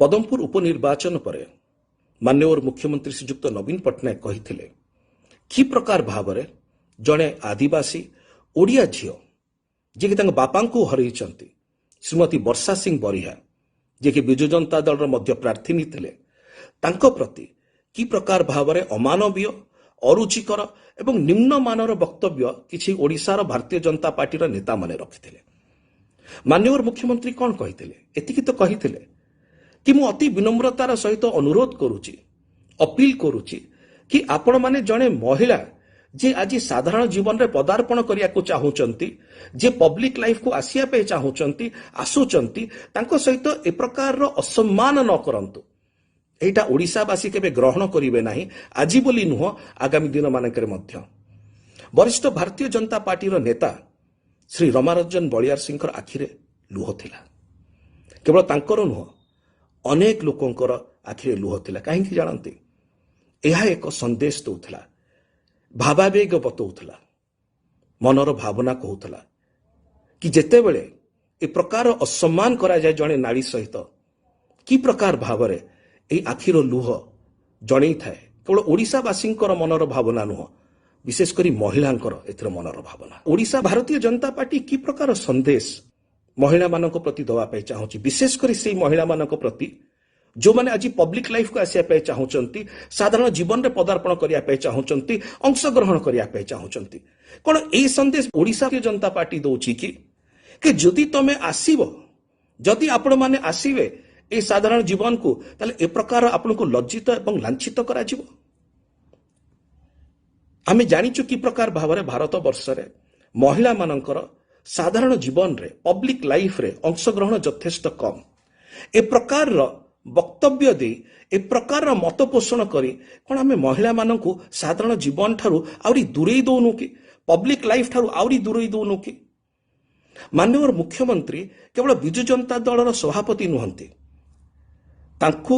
ପଦମପୁର ଉପନିର୍ବାଚନ ପରେ ମାନ୍ୟବର ମୁଖ୍ୟମନ୍ତ୍ରୀ ଶ୍ରୀଯୁକ୍ତ ନବୀନ ପଟ୍ଟନାୟକ କହିଥିଲେ କି ପ୍ରକାର ଭାବରେ ଜଣେ ଆଦିବାସୀ ଓଡ଼ିଆ ଝିଅ, ଯିଏକି ତାଙ୍କ ବାପାଙ୍କୁ ହରେଇଛନ୍ତି, ଶ୍ରୀମତୀ ବର୍ଷା ସିଂ ବରିହା, ଯିଏକି ବିଜୁ ଜନତା ଦଳର ମଧ୍ୟ ପ୍ରାର୍ଥିନୀ ଥିଲେ, ତାଙ୍କ ପ୍ରତି କି ପ୍ରକାର ଭାବରେ ଅମାନବୀୟ, ଅରୁଚିକର ଏବଂ ନିମ୍ନମାନର ବକ୍ତବ୍ୟ କିଛି ଓଡ଼ିଶାର ଭାରତୀୟ ଜନତା ପାର୍ଟିର ନେତାମାନେ ରଖିଥିଲେ। ମାନ୍ୟବର ମୁଖ୍ୟମନ୍ତ୍ରୀ କ'ଣ କହିଥିଲେ? ଏତିକି ତ କହିଥିଲେ କି ମୁଁ ଅତି ବିନମ୍ରତାର ସହିତ ଅନୁରୋଧ କରୁଛି, ଅପିଲ କରୁଛି କି ଆପଣମାନେ ଜଣେ ମହିଳା ଯିଏ ଆଜି ସାଧାରଣ ଜୀବନରେ ପଦାର୍ପଣ କରିବାକୁ ଚାହୁଁଛନ୍ତି, ଯିଏ ପବ୍ଲିକ ଲାଇଫକୁ ଆସିବା ପାଇଁ ଚାହୁଁଛନ୍ତି, ଆସୁଛନ୍ତି, ତାଙ୍କ ସହିତ ଏ ପ୍ରକାରର ଅସମ୍ମାନ ନ କରନ୍ତୁ। ଏଇଟା ଓଡ଼ିଶାବାସୀ କେବେ ଗ୍ରହଣ କରିବେ ନାହିଁ, ଆଜି ବୋଲି ନୁହଁ, ଆଗାମୀ ଦିନମାନଙ୍କରେ ମଧ୍ୟ। ବରିଷ୍ଠ ଭାରତୀୟ ଜନତା ପାର୍ଟିର ନେତା ଶ୍ରୀ ରମାରଞ୍ଜନ ବଳିୟାର ସିଂଙ୍କର ଆଖିରେ ଲୁହ ଥିଲା। କେବଳ ତାଙ୍କର ନୁହଁ, ଅନେକ ଲୋକଙ୍କର ଆଖିରେ ଲୁହ ଥିଲା। କାହିଁକି ଜାଣନ୍ତି? ଏହା ଏକ ସନ୍ଦେଶ ଦେଉଥିଲା, ଭାବାବେଗ ବତଉଥିଲା, ମନର ଭାବନା କହୁଥିଲା କି ଯେତେବେଳେ ଏ ପ୍ରକାର ଅସମ୍ମାନ କରାଯାଏ ଜଣେ ନାରୀ ସହିତ, କି ପ୍ରକାର ଭାବରେ ଏହି ଆଖିର ଲୁହ ଜଣେଇଥାଏ। କେବଳ ଓଡ଼ିଶାବାସୀଙ୍କର ମନର ଭାବନା ନୁହଁ, ବିଶେଷ କରି ମହିଳାଙ୍କର ଏଥିର ମନର ଭାବନା। ଓଡ଼ିଶା ଭାରତୀୟ ଜନତା ପାର୍ଟି କି ପ୍ରକାର ସନ୍ଦେଶ ମହିଳାମାନଙ୍କ ପ୍ରତି ଦେବା ପାଇଁ ଚାହୁଁଛି, ବିଶେଷ କରି ସେଇ ମହିଳାମାନଙ୍କ ପ୍ରତି ଯେଉଁମାନେ ଆଜି ପବ୍ଲିକ ଲାଇଫକୁ ଆସିବା ପାଇଁ ଚାହୁଁଛନ୍ତି, ସାଧାରଣ ଜୀବନରେ ପଦାର୍ପଣ କରିବା ପାଇଁ ଚାହୁଁଛନ୍ତି, ଅଂଶଗ୍ରହଣ କରିବା ପାଇଁ ଚାହୁଁଛନ୍ତି? କ'ଣ ଏଇ ସନ୍ଦେଶ ଓଡ଼ିଶା ଜନତା ପାର୍ଟି ଦଉଛି କି ଯଦି ତମେ ଆସିବ, ଯଦି ଆପଣମାନେ ଆସିବେ ଏଇ ସାଧାରଣ ଜୀବନକୁ, ତାହେଲେ ଏ ପ୍ରକାର ଆପଣଙ୍କୁ ଲଜ୍ଜିତ ଏବଂ ଲାଞ୍ଛିତ କରାଯିବ? ଆମେ ଜାଣିଛୁ କି ପ୍ରକାର ଭାବରେ ଭାରତ ବର୍ଷରେ ମହିଳାମାନଙ୍କର ସାଧାରଣ ଜୀବନରେ, ପବ୍ଲିକ ଲାଇଫରେ ଅଂଶଗ୍ରହଣ ଯଥେଷ୍ଟ କମ୍। ଏ ପ୍ରକାରର ବକ୍ତବ୍ୟ ଦେଇ, ଏ ପ୍ରକାରର ମତ ପୋଷଣ କରି କ'ଣ ଆମେ ମହିଳାମାନଙ୍କୁ ସାଧାରଣ ଜୀବନ ଠାରୁ ଆହୁରି ଦୂରେଇ ଦଉନୁ କି? ପବ୍ଲିକ ଲାଇଫ ଠାରୁ ଆହୁରି ଦୂରେଇ ଦଉନୁ କି? ମାନ୍ୟବର ମୁଖ୍ୟମନ୍ତ୍ରୀ କେବଳ ବିଜୁ ଜନତା ଦଳର ସଭାପତି ନୁହନ୍ତି, ତାଙ୍କୁ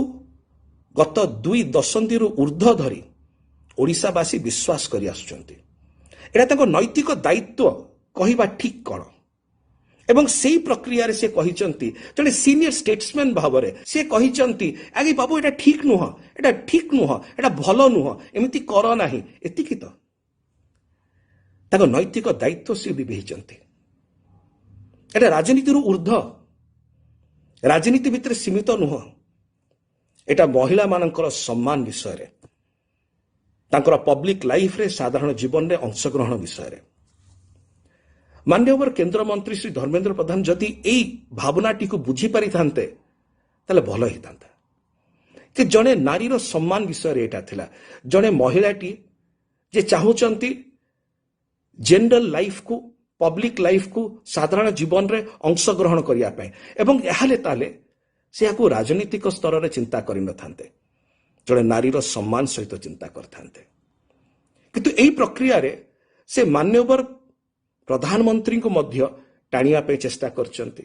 ଗତ 2 ଦଶନ୍ଧିରୁ ଉର୍ଦ୍ଧ୍ୱ ଧରି ଓଡ଼ିଶାବାସୀ ବିଶ୍ୱାସ କରି ଆସୁଛନ୍ତି। ଏଇଟା ତାଙ୍କ ନୈତିକ ଦାୟିତ୍ୱ କହିବା ଠିକ୍ କ'ଣ, ଏବଂ ସେଇ ପ୍ରକ୍ରିୟାରେ ସେ କହିଛନ୍ତି, ଜଣେ ସିନିୟର ଷ୍ଟେଟ୍ସମ୍ୟାନ ଭାବରେ ସେ କହିଛନ୍ତି, ଆଜ୍ଞା ବାବୁ, ଏଇଟା ଠିକ୍ ନୁହଁ, ଏଇଟା ଠିକ୍ ନୁହଁ, ଏଇଟା ଭଲ ନୁହଁ, ଏମିତି କର ନାହିଁ। ଏତିକି ତ ତାଙ୍କ ନୈତିକ ଦାୟିତ୍ୱ ସେ ନିଭେଇଛନ୍ତି। ଏଇଟା ରାଜନୀତିରୁ ଉର୍ଦ୍ଧ୍ୱ, ରାଜନୀତି ଭିତରେ ସୀମିତ ନୁହଁ। ଏଇଟା ମହିଳାମାନଙ୍କର ସମ୍ମାନ ବିଷୟରେ, ତାଙ୍କର ପବ୍ଲିକ ଲାଇଫରେ, ସାଧାରଣ ଜୀବନରେ ଅଂଶଗ୍ରହଣ ବିଷୟରେ। ମାନ୍ୟବର କେନ୍ଦ୍ରମନ୍ତ୍ରୀ ଶ୍ରୀ ଧର୍ମେନ୍ଦ୍ର ପ୍ରଧାନ ଯଦି ଏଇ ଭାବନାଟିକୁ ବୁଝିପାରିଥାନ୍ତେ, ତାହେଲେ ଭଲ ହେଇଥାନ୍ତା କି ଜଣେ ନାରୀର ସମ୍ମାନ ବିଷୟରେ ଏଇଟା ଥିଲା। ଜଣେ ମହିଳାଟି ଯେ ଚାହୁଁଛନ୍ତି ଜେନେରାଲ ଲାଇଫକୁ, ପବ୍ଲିକ ଲାଇଫକୁ, ସାଧାରଣ ଜୀବନରେ ଅଂଶଗ୍ରହଣ କରିବା ପାଇଁ, ଏବଂ ଏହାଲେ ତାହେଲେ ସେ ଏହାକୁ ରାଜନୈତିକ ସ୍ତରରେ ଚିନ୍ତା କରିନଥାନ୍ତେ, ଜଣେ ନାରୀର ସମ୍ମାନ ସହିତ ଚିନ୍ତା କରିଥାନ୍ତେ। କିନ୍ତୁ ଏହି ପ୍ରକ୍ରିୟାରେ ସେ ମାନ୍ୟବର ପ୍ରଧାନମନ୍ତ୍ରୀଙ୍କୁ ମଧ୍ୟ ଟାଣିବା ପାଇଁ ଚେଷ୍ଟା କରିଛନ୍ତି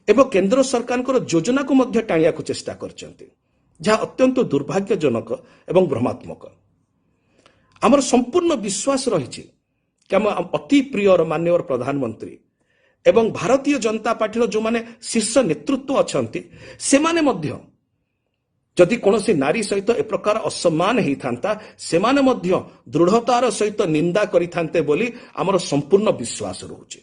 ଏବଂ କେନ୍ଦ୍ର ସରକାରଙ୍କର ଯୋଜନାକୁ ମଧ୍ୟ ଟାଣିବାକୁ ଚେଷ୍ଟା କରିଛନ୍ତି, ଯାହା ଅତ୍ୟନ୍ତ ଦୁର୍ଭାଗ୍ୟଜନକ ଏବଂ ଭ୍ରମାତ୍ମକ। ଆମର ସମ୍ପୂର୍ଣ୍ଣ ବିଶ୍ୱାସ ରହିଛି କି ଆମ ଅତି ପ୍ରିୟର ମାନ୍ୟବର ପ୍ରଧାନମନ୍ତ୍ରୀ ଏବଂ ଭାରତୀୟ ଜନତା ପାର୍ଟିର ଯେଉଁମାନେ ଶୀର୍ଷ ନେତୃତ୍ୱ ଅଛନ୍ତି, ସେମାନେ ମଧ୍ୟ ଯଦି କୌଣସି ନାରୀ ସହିତ ଏ ପ୍ରକାର ଅସମ୍ମାନ ହେଇଥାନ୍ତା, ସେମାନେ ମଧ୍ୟ ଦୃଢ଼ତାର ସହିତ ନିନ୍ଦା କରିଥାନ୍ତେ ବୋଲି ଆମର ସମ୍ପୂର୍ଣ୍ଣ ବିଶ୍ୱାସ ରହୁଛି।